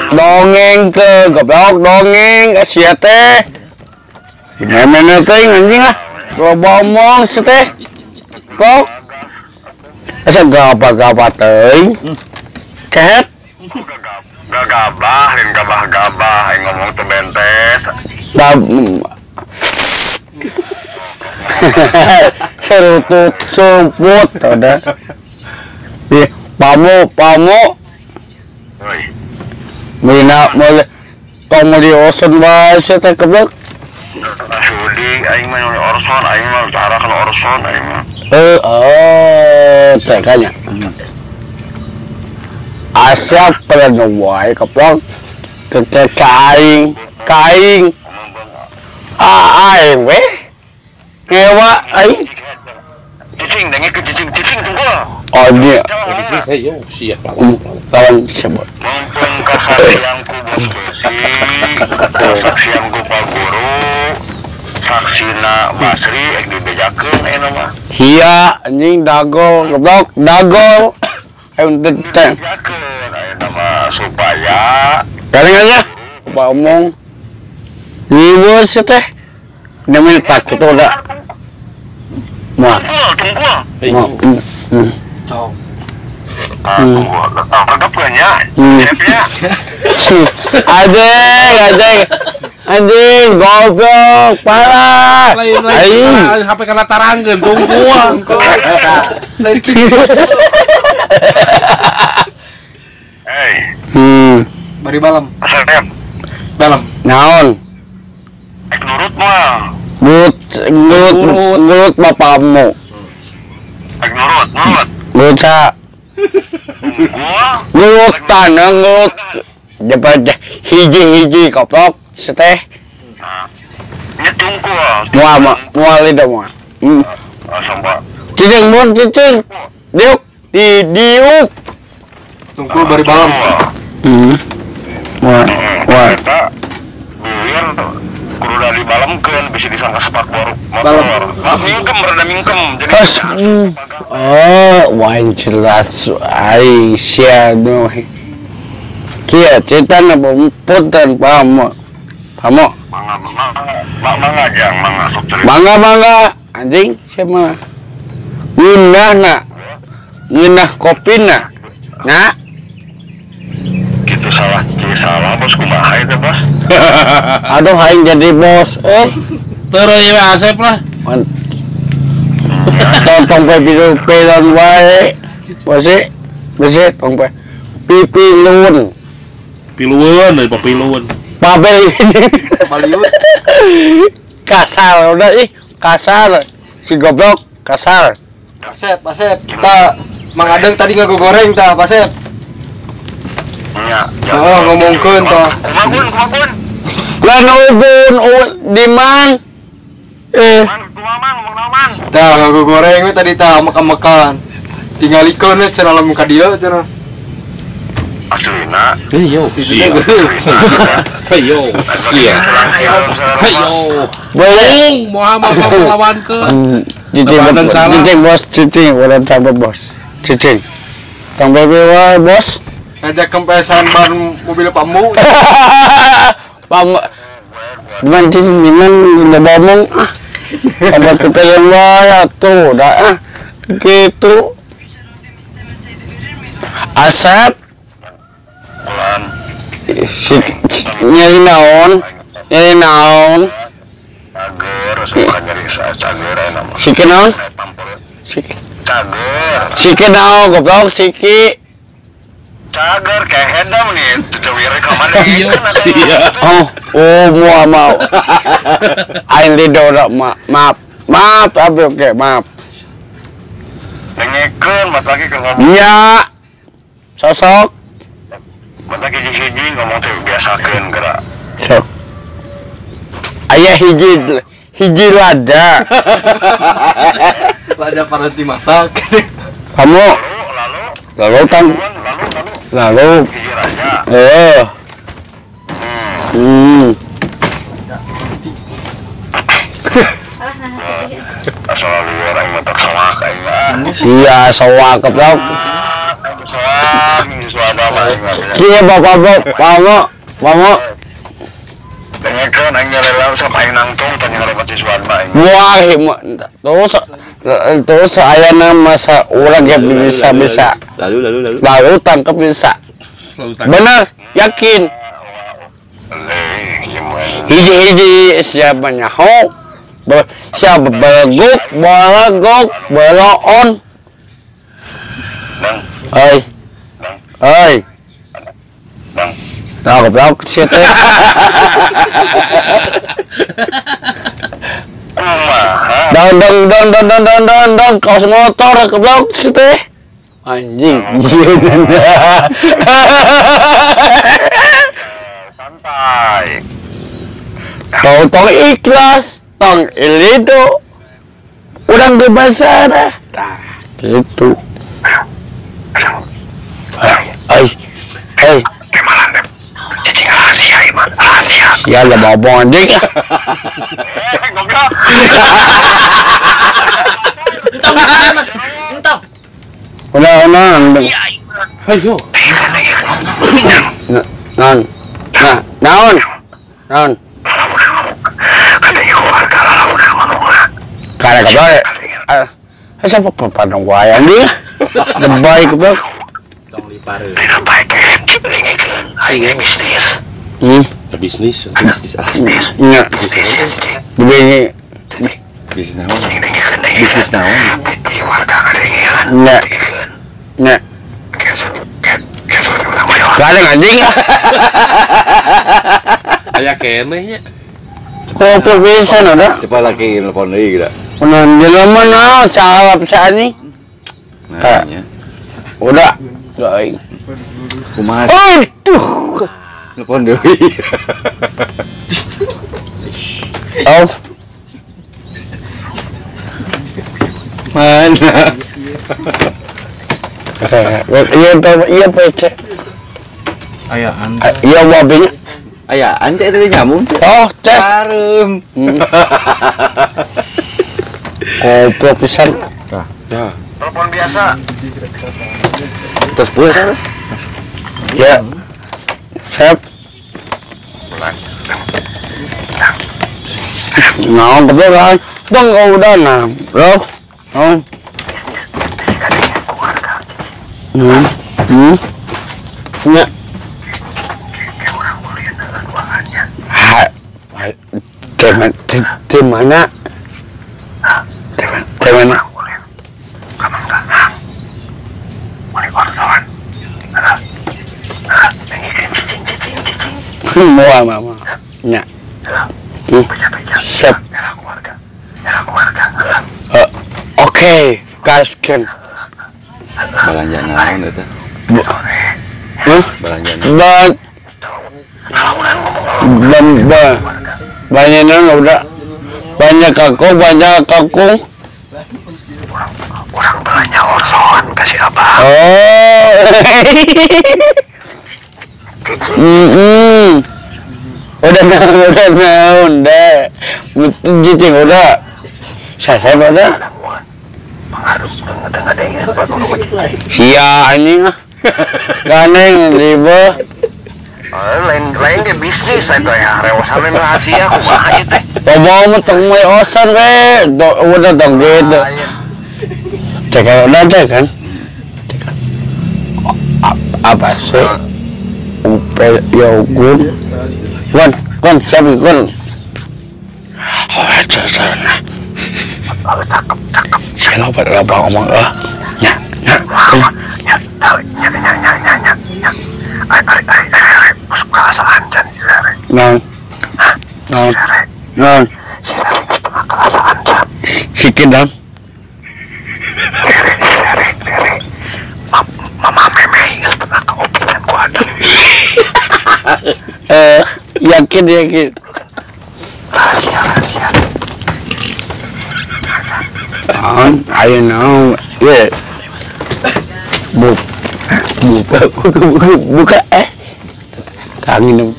Dongeng ke goblok dongeng ka sia teh. Memene teh anjing ah. Loba omong sia teh. Kok asa gabah-gabah teuing. Kehet. Gagabah, lain gabah-gabah aing ngomong teu bentes. Serutut sumput udah. Ih, pamu pamu. Oi. Mina boleh tong meuli oson bae sia teh goblok. Sudi aing mah meuli orson, aing mah cara kana orson aing mah. Oh, cekanya. Asap pada wae goblok. Ke kaing, kaing. Ah, aing we. Ngewa aing. Cicing dengekeun cicing, cicing tunggu. Oh dia. Ayo siap lawan. Lawan siapa? Mumpung kasaksian ku bos besi, kasaksian ku Pak Guru, saksina Basri ek dibejakeun ayeuna mah. Iya, anjing dagol, goblok, dagol. Ayo teh. Dibejakeun ayeuna mah supaya garing aja. Pak omong. Ibu teh. Namanya takut udah. Muah. Tunggu, tunggu. Cok. Anjing, anjing. Anjing, goblok, parah. Lain HP kana tarangkeun tunggu. Hey. Bari balam. Balam. Naon? Ek nurut mah. Nurut, nurut, nurut bapakmu. Ek nurut, nurut. Nurut sa. Nurut tanah nurut. Dapat hiji-hiji koplok seteh. Nya tungkul. Moal moal lidah moal. Cicing mun cicing. Diuk di diuk. Tungkul bari balam. Moal moal. Eta biar kudu dibalemkeun bisa disangka sepak boru motor. Mingkem rada mingkem jadi. Oh, wain jelas aing sia nu. Kia cerita na punten pamo. Pamo. Mangga mangga mangga jang mangga sok cerita. Mangga mangga anjing siapa? Ngeunah na. Ngeunah kopina. Na. Gitu salah, gitu salah bos kumaha itu bos. Aduh aing jadi bos eh. Terus ieu Asep lah. Tong pe pilon wae. Bos bos tong pe pipilun. Piluan dari papiluan. Babel ini. Baliut. Kasar udah ih, kasar. Si goblok kasar. Asep, Asep. Ta Mang Adeng tadi ngagogoreng ta, Asep. Nya. Oh, ngomongkeun ta. Kumaha kumaha. Lah ubun di man. Man, kumaha man, ngomong naon man. Tah ngagogoreng we tadi ta makan-makan. Tingalikeun we cenah lamun ka dieu cenah. Aslina. Ayo, iya. Ayo, iya. Ayo. Boleh, Muhammad melawan ke. Cicing, bos, cicing, wadah tambah bos, cicing. Tambah bewa bos. Ngajak kempesan ban mobil pamu. Pamu. Gimana cicing, gimana udah ngomong ah. Tambah kepengen wae tuh, dah ah. Gitu. Asap. Si nyari naon, nyari naon. Cager, suka nyari cager nama. Siki naon? Siki. Cager. Siki naon, goblok siki. Cager kayak hedam nih, tuh rekaman ini. Oh, oh, mau mau. Aing lido maaf, maaf, abi oke, maaf. Dengekeun mat lagi ke ngomong. Nya. Sosok. Mata hiji-hiji ngomong tuh biasakeun gerak. Sok. Aya hiji hiji lada. Lada parenti masak. Kamu lalu tang lalu hiji raja. Eh. Asal lu orang matak sawak aing mah. Sia sawak goblok. Iya bapak bapak. Dengarkan aing nyalelam sama aing nangtung tanya ngalewat si Suwarma aing. Wah, terus ayana masa urang ge bisa. Lalu tangkap bisa. Bener, yakin. Hiji-hiji siapa nyaho, siapa beleguk, belegok, beloon. Oi. Oi. Bang. Nah, goblok sih teh. Dong dong dong dong dong dong dong dong kaos motor goblok sih teh. Anjing. Santai. Tong tong ikhlas, tong ilido. Urang bebas dah. Tah, gitu. Ai. Ai. Ya lah bawa anjing. Goblok. Entong. Udah, udah. Ayo. Non. Nah, naon? Naon? Karena kabar. Siapa papan wae anjing? Lebay goblok. Tong lipare. Aing bisnis. Bisnis, bisnis ah. Nya. Bisnis. Bisnis naon? Bisnis naon? Nya. Nya. Gadeng anjing. Aya keneh nya. Kopi pisan udah. Coba lagi telepon deui geura. Udah jelema naon salah pisan anjing. Nah, nya. Udah. Aing. Kumaha? Aduh. Telepon deui. Off. Mana? Iya, iya PC. Ayaan. Iya babinya. Ayaan teh teh nyambung. Oh, tes. Parem. Goblok pisan. Tah. Ya. Telepon biasa. Terus boleh kan? Ya. Sep. Naon goblok kan? Bang udah nah, bro. Naon? Nya. Ha. Di mana? Di mana? Moal mama. Nya. Sep. Oke, gaskeun. Balanja naon eta? Hah? Balanja naon? Banyak naon udah. Banyak kangkung, banyak kangkung. Orang belanja orson kasih apa? Oh. Udah naon, udah. Cicing udah. Saya udah. Sia anjing ah. Ganeng riba. Lain ge bisnis eta ya, rewasan rahasia kumaha ieu teh. Bobo mah tong moe osan we, udah dong gitu. Cek udah cek kan. Cek. Apa sih? Upel yogun. Gon, gon siapa gon? Oh, sana. Cakep, cakep. Saya lupa ngomong ah. Nya, nya, nya, nya, nya, nya, nya, nya, nya. Ai, ai, ai, ai, masuk ke asaan can si Rere. Naon? Naon? Naon? Si Rere pernah ke asaan can. Sikit dong. Rere, Rere, Rere. Mama Meme geus pernah ke opinan ku ada. Yakin, yakin. Rahasia, rahasia. I know. Yeah. Buka, buka, buka, buka, eh. Kangen.